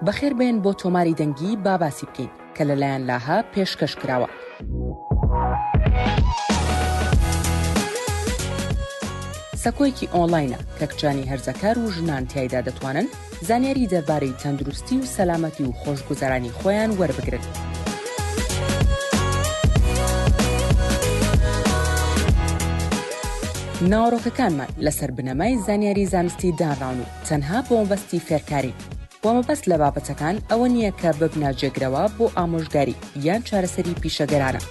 بەخێر بێن بۆ تۆماری دەنگی با باسی بکەین کە لەلایەن لاهە پێشکەش کراوە. سەکۆیەکی ئۆنلاینە کە کچانی هەرزەکار و ژنان تیایدا دەتوانن زانیاری دەربارەی تەندروستی و سەلامەتی و خۆشگوزەرانی خۆیان وەربگرن. ناوەڕۆکەکانمان لەسەر بنەمای زانیاری زانستی دانراون و تەنها بۆ مەبەستی فێرکارین و مەبەست لە بابەتەکان ئەوە نییە کە ببنە جێگرەوە بۆ ئامۆژگاری یان چارەسەری پیشەگەرانە.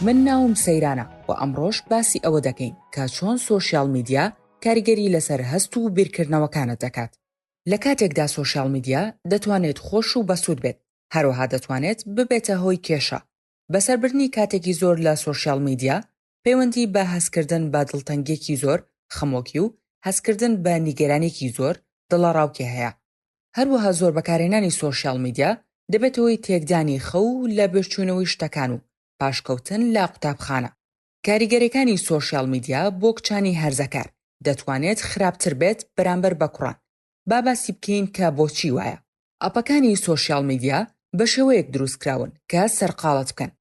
من ناوم سەیرانە و ئەمڕۆش باسی ئەوە دەکەین کە چۆن سۆشیال میدیا کاریگەری لەسەر هەست و بیرکردنەوەکانت دەکات. لە کاتێکدا سۆشیال میدیا دەتوانێت خۆش و بەسوود بێت، هەروەها دەتوانێت ببێتە هۆی کێشە. بەسەربردنی کاتێکی زۆر لە سۆشیال میدیا پەیوەندی بە هەستکردن بە دڵتەنگییەکی زۆر، خەمۆکی و هەستکردن بە نیگەرانییەکی زۆر، دڵەڕاوکێ هەیە. هەروەها زۆر بەکارهێنانی سۆشیال میدیا دەبێتە هۆی تێکدانی خەو و لەبیرچوونەوەی شتەکان و پاشکەوتن لە قوتابخانە. کاریگەریەکانی سۆشیال میدیا بۆ کچانی هەرزەکار دەتوانێت خراپتر بێت بەرامبەر بە کوڕان. با باسی بکەین کە بۆچی وایە. ئەپەکانی سۆشیال میدیا بە شێوەیەک دروستکراون کە سەرقاڵت بکەن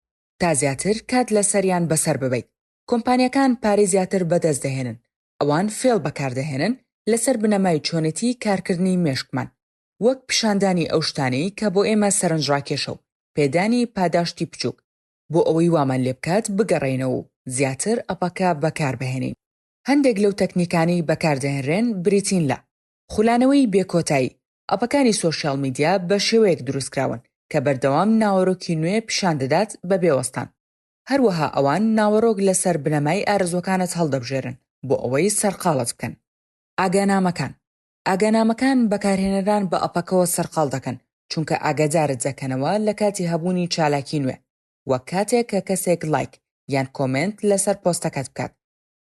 تا زیاتر کات لەسەریان بەسەر ببەیت. کۆمپانیاکان پارەی زیاتر بەدەست دەهێنن. ئەوان فێڵ بەکاردەهێنن لەسەر بنەمای چۆنێتی کارکردنی مێشکمان، وەک پیشاندانی ئەو شتانەی کە بۆ ئێمە سەرنجڕاکێشە و پێدانی پاداشتی بچووک بۆ ئەوەی وامان لێبکات بگەڕێینەوە و زیاتر ئەپەکە بەکاربهێنین. هەندێک لەو تەکنیکانەی بەکاردەهێنرێن بریتین لە، خولانەوەی بێ کۆتایی، ئەپەکانی سۆشیال میدیا بە شێوەیەک دروستکراون کە بەردەوام ناوەرۆکی نوێ پیشان دەدات بەبێ وەستان. هەروەها ئەوان ناوەرۆک لەسەر بنەمای ئارەزووەکانت هەڵدەبژێرن بۆ ئەوەی سەرقاڵت بکەن. ئاگانامەکان، ئاگانامەکان بەکارهێنەران بە ئەپەکەوە سەرقاڵ دەکەن چونکە ئاگادارت دەکەنەوە لە کاتی هەبوونی چالاکی نوێ، وەک کاتێک کە کەسێک ڵایک یان کۆمێنت لەسەر پۆستەکەت بکات،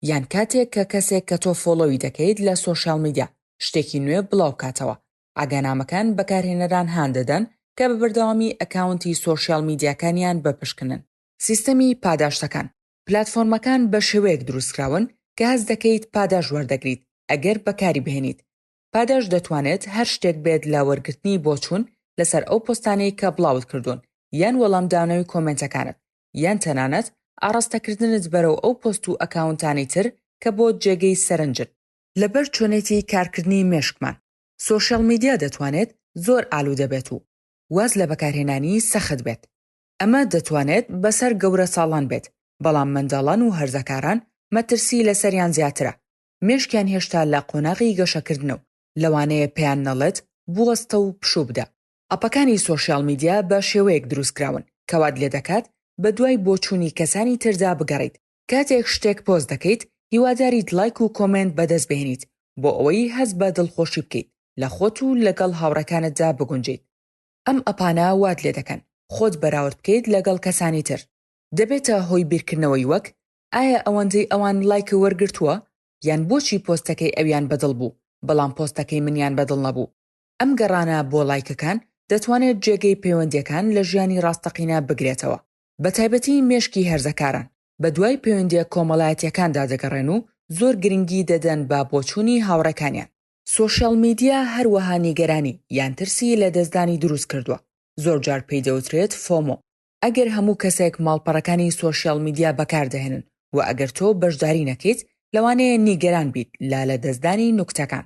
یان کاتێک کە کەسێک کە تۆ follow ی دەکەیت لە سۆشیال میدیا شتێکی نوێ بڵاو بکاتەوە. ئاگانامەکان بەکارهێنەران هان دەدەن کە بە بەردەوامی ئەکاونتی سۆشیال میدیاکانیان بپشکنن. سیستەمی پاداشتەکان، پلاتفۆرمەکان بە شێوەیەک دروستکراون کە هەست دەکەیت پاداشت وەردەگریت ئەگەر بەکاری بهێنیت. پاداشت دەتوانێت هەر شتێک بێت لە وەرگرتنی بۆچوون لەسەر ئەو پۆستانەی کە بڵاوت کردوون یان وەڵامدانەوەی کۆمێنتەکانت یان تەنانەت ئاڕاستەکردنت بەرەو ئەو پۆست و ئەکاونتانەی تر کە بۆت جێگەی سەرنجن. لەبەر چۆنێتی کارکردنی مێشکمان، سۆشیال میدیا دەتوانێت زۆر ئالوودە بێت و واز لە بەکارهێنانی سەخت بێت. ئەمە دەتوانێت بەسەر گەورە ساڵان بێت، بەڵام منداڵان و هەرزەکاران مەترسی لەسەریان زیاترە، مێشکیان هێشتا لە قۆناغی گەشەکردنە و لەوانەیە پێیان نەڵێت بوەستە و پشوو بدە. ئەپەکانی سۆشیال میدیا بە شێوەیەک دروستکراون کە وات لێدەکات بەدوای بۆچوونی کەسانی تردا بگەڕێیت. کاتێک شتێک پۆست دەکەیت هیواداریت ڵایک و کۆمێنت بەدەست بهێنیت بۆ ئەوەی هەست بە دڵخۆشی بکەیت لە خۆت و لەگەڵ هاوڕێکانتدا بگونجێیت. ئەم ئەپانە وات لێدەکەن خۆت بەراورد بکەیت لەگەڵ کەسانی تر. دەبێتە هۆی بیرکردنەوەی وەک، ئایا ئەوەندەی ئەوان ڵایک وەرگرتووە؟ یان بۆچی پۆستەکەی ئەویان بەدڵ بوو بەڵام پۆستەکەی منیان بەدڵ نەبوو؟ ئەم گەڕانە بۆ ڵایکەکان دەتوانێت جێگەی پەیوەندییەکان لە ژیانی ڕاستەقینە بگرێتەوە. بەتایبەتی مێشکی هەرزەکاران بەدوای پەیوەندییە کۆمەڵایەتییەکاندا دەگەڕێن و زۆر گرنگی دەدەن بە بۆچوونی هاوڕێکانیان. سۆشیال میدیا هەروەها نیگەرانی یان ترسی لەدەستدانی دروست کردووە، زۆرجار پێی دەوترێت FOMO. ئەگەر هەموو کەسێک ماڵپەڕەکانی سۆشیال میدیا بەکاردەهێنن و ئەگەر تۆ بەشداری نەکەیت، لەوانەیە نیگەران بیت لە لەدەستدانی نوکتەکان،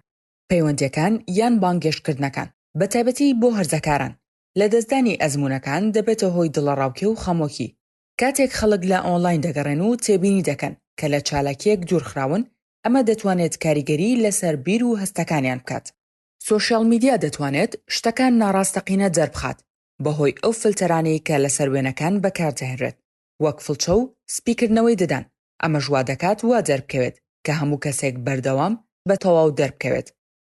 پەیوەندییەکان یان بانگهێشتکردنەکان، بەتایبەتی بۆ هەرزەکاران. لەدەستدانی ئەزموونەکان دەبێتە هۆی دڵەڕاوکێ و خەمۆکی. کاتێک خەڵک لە ئۆنلاین دەگەڕێن و تێبینی دەکەن کە لە چالاکییەک دوورخراون، ئەمە دەتوانێت کاریگەری لەسەر بیر و هەستەکانیان بکات. سۆشیال میدیا دەتوانێت شتەکان ناڕاستەقینە دەربخات بەهۆی ئەو فلتەرانەی کە لەسەر وێنەکان بەکاردەهێنرێت، وەک فڵچە و سپیکردنەوەی ددان، ئەمەش وادەکات وا دەربکەوێت کە هەموو کەسێک بەردەوام بە تەواو دەربکەوێت.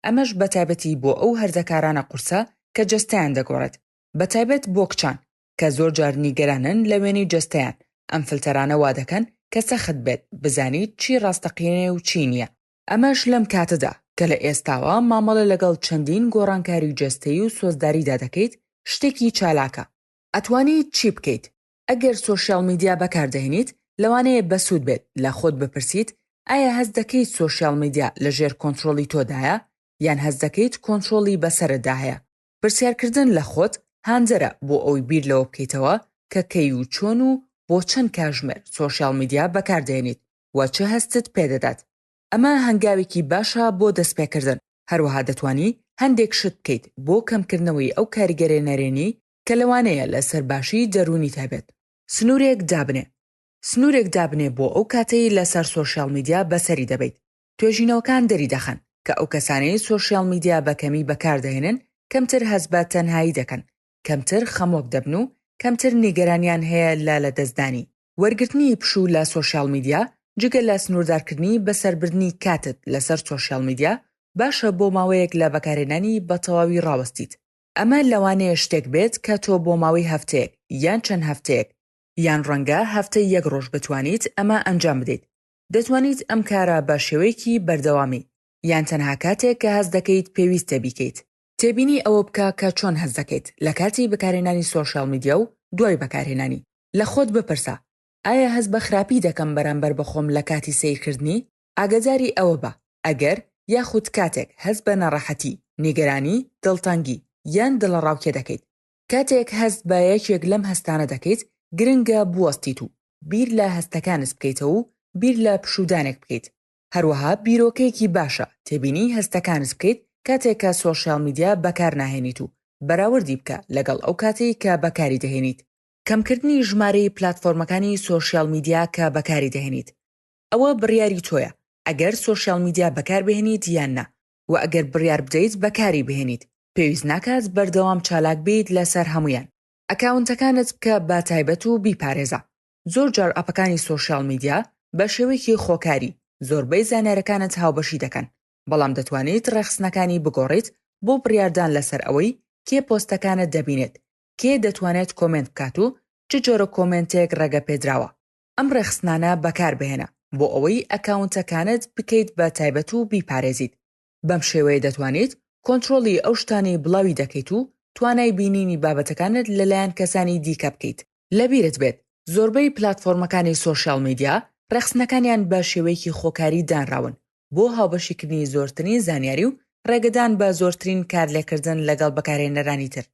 ئەمەش بەتایبەتی بۆ ئەو هەرزەکارانە قورسە کە جەستەیان دەگۆڕێت، بەتایبەت بۆ کچان کە زۆرجار نیگەرانن لە وێنەی جەستەیان، ئەم فلتەرانە وادەکەن کە سەخت بێت بزانیت چی ڕاستەقینەیە و چی نییە، ئەمەش لەم کاتەدا کە لە ئێستاوە مامەڵە لەگەڵ چەندین گۆڕانکاری جەستەیی و سۆزداریدا دەکەیت شتێکی چالاکە. ئەتوانیت چی بکەیت؟ ئەگەر سۆشیال میدیا بەکاردەهێنیت، لەوانەیە بەسوود بێت لە خۆت بپرسیت ئایا هەست دەکەیت سۆشیال میدیا لەژێر کۆنترۆڵی تۆدایە یان هەست دەکەیت کۆنترۆڵی بەسەرتدا هەیە؟ پرسیارکردن لە خۆت هاندەرە بۆ ئەوەی بیر لەوە بکەیتەوە کە کەی و چۆن و بۆ چەند کاژمێر سۆشیال میدیا بەکاردەهێنیت و چ هەستت پێدەدات. ئەمە هەنگاوێکی باشە بۆ دەستپێکردن، هەروەها دەتوانی هەندێک شت بکەیت بۆ کەمکردنەوەی ئەو کاریگەریە نەرێنیەی کە لەوانەیە لەسەر باشی دەروونیت هەبێت. سنوورێک دابنێ، سنوورێک دابنێ بۆ ئەو کاتەی لەسەر سۆشیال میدیا بەسەری دەبەیت. توێژینەوەکان دەریدەخەن کە ئەو کەسانەی سۆشیال میدیا بە کەمی بەکاردەهێنن کەمتر هەست بە تەنهایی دەکەن، کەمتر خەمۆک دەبن و کەمتر نیگەرانیان هەیە لە لەدەستدانی. وەرگرتنی پشوو لە سۆشیال میدیا، جگە لە سنووردارکردنی بەسەربردنی کاتت لەسەر سۆشیال میدیا، باشە بۆ ماوەیەک لە بەکارهێنانی بە تەواوی ڕاوەستیت. ئەمە لەوانەیە شتێک بێت کە تۆ بۆ ماوەی هەفتەیەک یان چەند هەفتەیەک، یان ڕەنگە هەفتەی یەک ڕۆژ بتوانیت ئەمە ئەنجام بدەیت. دەتوانیت ئەم کارە بە شێوەیەکی بەردەوامی، یان تەنها کاتێک کە هەست دەکەیت پێویستە بیکەیت. تێبینی ئەوە بکە کە چۆن هەست دەکەیت لە کاتی بەکارهێنانی سۆشیال میدیا و دوای بەکارهێنانی. لە خۆت بپرسە، ئایا هەست بە خراپی دەکەم بەرامبەر بە خۆم لە کاتی سەیرکردنی؟ ئاگاداری ئەوە بە، ئەگەر یاخود کاتێک هەست بە ناڕەحەتی، نیگەرانی، دڵتەنگی، یان دڵەڕاوکێ دەکەیت. کاتێک هەست بە یەکێک لەم هەستانە دەکەیت، گرنگە بوەستیت و بیر لە هەستەکانت بکەیتەوە و بیر لە پشوودانێک بکەیت. هەروەها بیرۆکەیەکی باشە تێبینی هەستەکانت بکەیت کاتێک کە سۆشیال میدیا بەکارناهێنیت و بەراوردی بکە لەگەڵ ئەو کاتەی کە بەکاری دەهێنیت. کەمکردنی ژمارەی پلاتفۆرمەکانی سۆشیال میدیا کە بەکاری دەهێنیت. ئەوە بڕیاری تۆیە ئەگەر سۆشیال میدیا بەکاربهێنیت یان نا، وە ئەگەر بڕیار بدەیت بەکاری بهێنیت پێویست ناکات بەردەوام چالاک بیت لەسەر هەموویان. ئەکاونتەکانت بکە بە تایبەت و بیپارێزە. زۆر جار ئەپەکانی سۆشیال میدیا بە شێوەیەکی خۆکاری زۆربەی زانیارەکانت هاوبەشی دەکەن، بەڵام دەتوانیت ڕێکخستنەکانی بگۆڕیت بۆ بڕیاردان لەسەر ئەوەی کێ پۆستەکانت دەبینێت، کێ دەتوانێت کۆمێنت بکات و چ جۆرە کۆمێنتێک ڕێگەپێدراوە. ئەم ڕێکخستنانە بەکاربهێنە بۆ ئەوەی ئەکاونتەکانت بکەیت بە تایبەت و بیپارێزیت. بەم شێوەیە دەتوانیت کۆنترۆڵی ئەو شتانەی بڵاوی دەکەیت و توانای بینینی بابەتەکانت لەلایەن کەسانی دیکە بکەیت. لەبیرت بێت زۆربەی پلاتفۆرمەکانی سۆشیال میدیا ڕێکخستنەکانیان بە شێوەیەکی خۆکاری دانراون بۆ هاوبەشیکردنی زۆرترین زانیاری و ڕێگەدان بە زۆرترین کارلێککردن لەگەڵ بەکارهێنەرانی تر.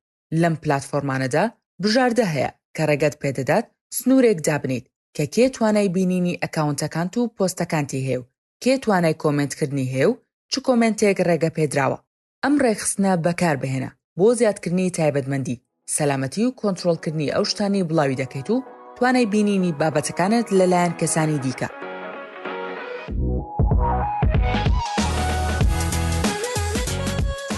لەم پلاتفۆرمانەدا بژاردە هەیە کە ڕێگەت پێدەدات سنوورێک دابنێیت کە کێ توانای بینینی ئەکاونتەکانت و پۆستەکانتی هەیە و کێ توانای کۆمێنتکردنی هەیە و چ کۆمێنتێک ڕێگەپێدراوە. ئەم ڕێکخستنە بەکاربهێنە بۆ زیادکردنی تایبەتمەندی، سەلامەتی و کۆنترۆڵکردنی ئەو شتانەی بڵاوی دەکەیت و توانای بینینی بابەتەکانت لەلایەن کەسانی دیکە.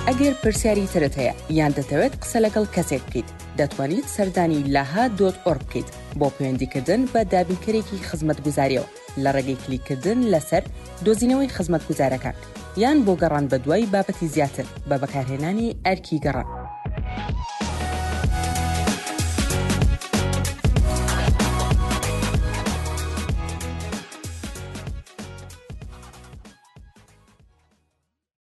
ئەگەر پرسیاری ترت هەیە یان دەتەوێت قسە لەگەڵ کەسێک بکەیت، دەتوانیت سەردانی لاها dot org بکەیت بۆ پەیوەندیکردن بە دابینکەرێکی خزمەتگوزارییەوە لە ڕێگەی کلیککردن لەسەر دۆزینەوەی خزمەتگوزارەکان یان بۆ گەڕان بەدوای بابەتی زیاتر بە بەکارهێنانی ئەرکی گەڕان.